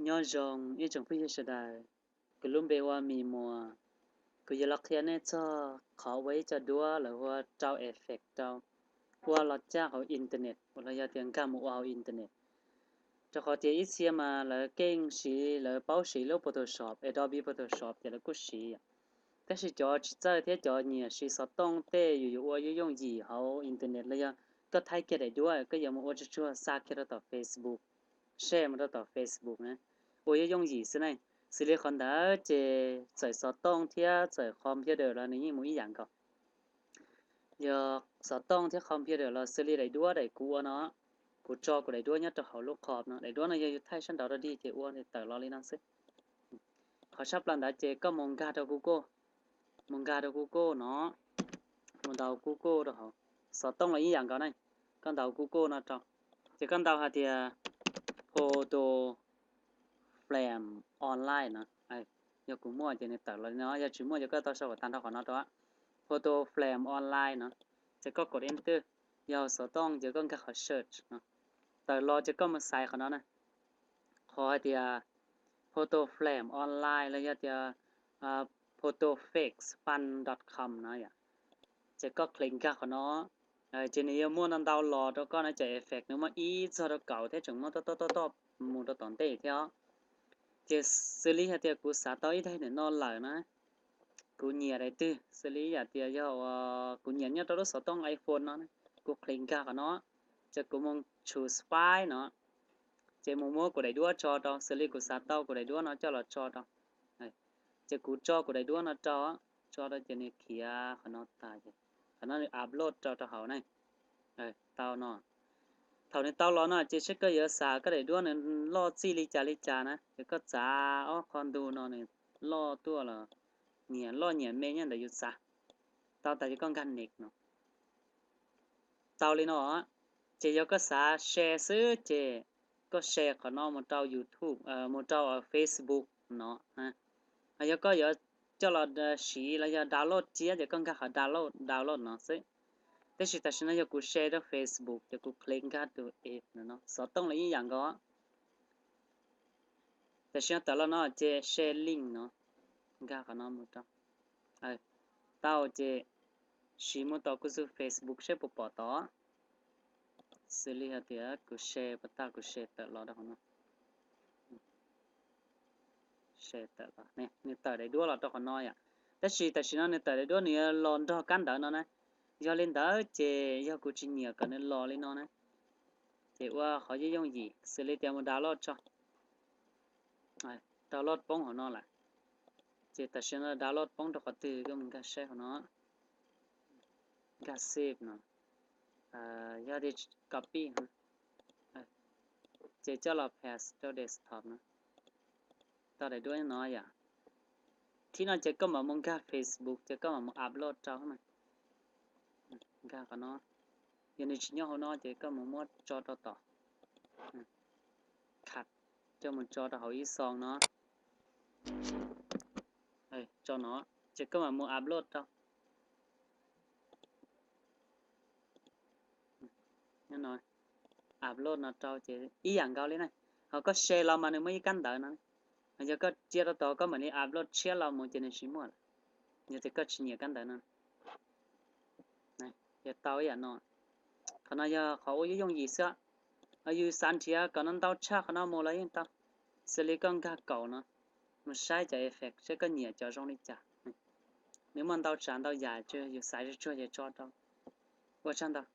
Nyob zoo ib tsoom phooj ywg sawv daws, kuv lub npe hu ua Mis Muas. Kuv yuav los qhia nej txog qhov ua ib co duab lawv hu ua rau effect rau, ua los caj hauv internet uas los yog tias nkag mus ua hauv internet. Rau qhov tias ib txhia mas lawv keej siv, lawv paub siv lub Photoshop, Adobe Photoshop ces lawv kuj siv. Tab sis cov tsis txawj thiab cov nyiam siv xov tooj tej yus yuav ua yooj yooj yim hauv internet los yog koj thaij kiag daim duab koj yuav mus ua tsuag tsuag xa kiag rau tom Facebook, share mus rau tom Facebook na, ua yooj yooj yim xwb ne. Xws li qhov ntawd ces txawm xov tooj thiab txawm computer los nws yeej mus ib yam nkaus. Yog xov tooj thiab computer los xws li daim duab daim kuv ua no, kuv tso kuv daim duab nyob rau hauv lub com no, daim duab no yog yus thaij sab nraud rau dig ces ua tawm los li no xwb. Qhov tshaj plaws ntawd ces koj mus nkag rau Google, mus nkag rau Google no, mus ntaus Google rau hauv, xov tooj los ib yam nkaus ne, koj ntaus Google no rau, ces koj ntaus hais tias Photo Frame Online no, yog kuv muaj ces nws tawm los li no, yog tsis muaj ces koj tau sau kom tag nrho qhov no rau, Photo Frame Online no, ces koj kom enter, yog xov tooj ces koj nkag qhov search no, tawm los ces koj mus xaiv qhov no na, qhov hais tias Photo Frame Online los yog tias photofixfun dot com no yom. Ces koj click nkag qhov no, ces nws yuav muaj ntau ntau los rau koj na, cov effect nws muaj ib txog rau kaum thiab tseem muaj toj toj toj toj mus rau tom ntej thiab. Ces xws li hais tias kuv xav tau ib daim ntawm no lawm na, kuv nyiam daim twg, xws li yam tias yog uas kuv nyiam nyob rau lub xov tooj iPhone no, kuv click nkag qhov no, ces kuv mus choose file no, ces mus muab kuv daim duab tso rau, xws li kuv xav tau kuv daim duab no coj los tso rau, ces kuv tso kuv daim duab no rau, tso rau ces nws khiav qhov no tas, qhov no nws upload rau rau hauv ne. Tau no, thaum nws tau los no ces seb koj yuav xav koj daim duab nws loj txij li cas li cas na, ces koj txav ob qho ntug no nws loj tuaj los, nyiam loj nyiam me nyob ntawm yus txav. Tau tas ces koj nkag next no. Tau li no, ces yog koj xav share xwb ces koj share qhov no mus rau YouTube, mus rau Facebook no. Yog koj yuav coj los siv los yog download tsiab ces koj nkag qhov download, download no xwb. Tab sis tam sim no yog kuv share rau Facebook ces kuv click nkag tus app no, xov tooj los ib yam nkaus. Tam sim no tawm los no ces share link no, nkag qhov no mus rau. Tau ces siv mus tom kuv tus Facebook seb puas pom tod. Xws li hais tias kuv share puas tau, kuv share tawm los rau qhov no. Share tawm los, nws tawm daim duab los rau qhov no yom. Tab sis tam sim no nws tawm daim duab nws yuav los nrog kab ntawv no na. Yog li ntawd ces yog kuv tsis nyiam kom nws los li no na, ces ua qhov yooj yooj yim xws li tias mus download tso. Download poob hauv no lawm. Ces tam sim no download poob rau qhov twg koj mus nkag saib hauv no, nkag save no, yog tias copy, ces coj los paste rau desktop no. Tau daim duab no yom. Thib no ces koj mam mus nkag Facebook ces koj mam mus upload rau. Nkag qhov no, yog nws tsis nyob hauv no ces koj mus muab tso rau tom, khav, coj mus tso rau hauv ib xoo no. Tso no, ces koj mam mus upload rau. Upload no rau ces ib yam nkaus li na. Ho koj share los mas nws muaj ib kab ntawv no. Yog koj cia rau tod koj mam li upload tshiab los mus ces nws tsis muaj lawm. Yog tias koj tsis nyiam kab ntawv no, yog tau ib yam no. Qhov no yog qhov ua yooj yooj yim xwb. Yus xav nrhiav kom no ntau tshaj qhov no mus los yeej tau. Xws li koj nkag kaum no, mus saib cov effect seb koj nyiam cov zoo li cas. Nws muaj ntau tsav ntau yam, yus xaiv tsuag tsuag ces tso rau. Ua tsaug ntau.